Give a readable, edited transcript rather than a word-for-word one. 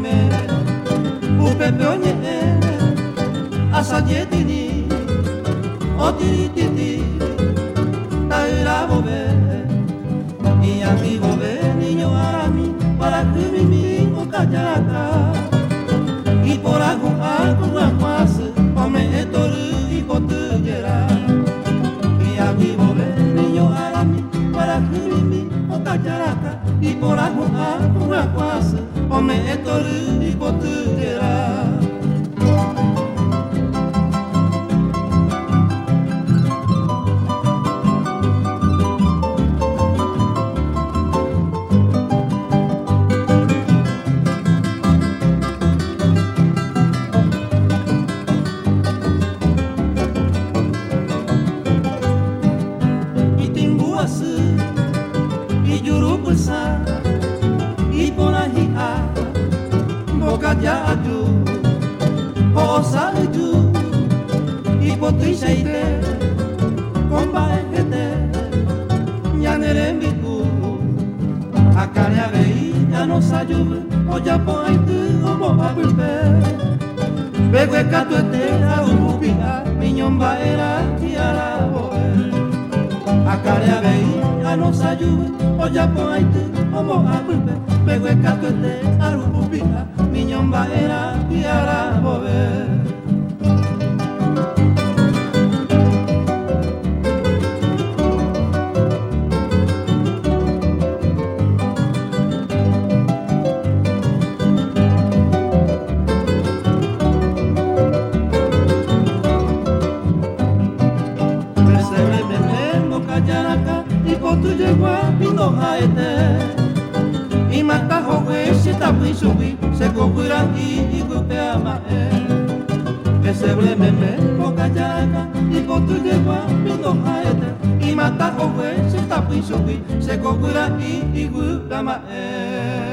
oime upépe oñe'ẽ asaje tini otirititi ta'ýra vove iñag̃ui vove niño arami kuarahy mimi okajaraka iporã hu'ã kog̃uakuãsy ome'ẽ tory ipoty jera hi'ag̃ui vove niño arami kuarahy mimi okajaraka iporã hu'ã kog̃uakuãsy ome'ẽ tory ipoty jera. Itimbu asy, ijuru pysã, iporã hi'a, mbokaja aju, ho'osa yju, ipotuichaite, ko mba'e hete, ñane rembi'u. Akãre avei anosajuvy ojapo aity ombo'apype. Mbegue katuete arupupi'a miñomba'erã hi'aravo'e. Akãre avei anosajuvy ojapo aity ombo'apype. Mbegue katuete arupupi'a miñomba'erã hi'aravo'e. Pesebre meme mbokajaraka ipoty jegua pindo ha'ete. Imata hogue che tapỹi chugui che koguyra'i iguýpe ama'ẽ. Pesebre meme mbokajaraka ipoty jegua pindo ha'ete. Imata hogue che tapỹi chugui che koguyra'i iguýpe ama'ẽ.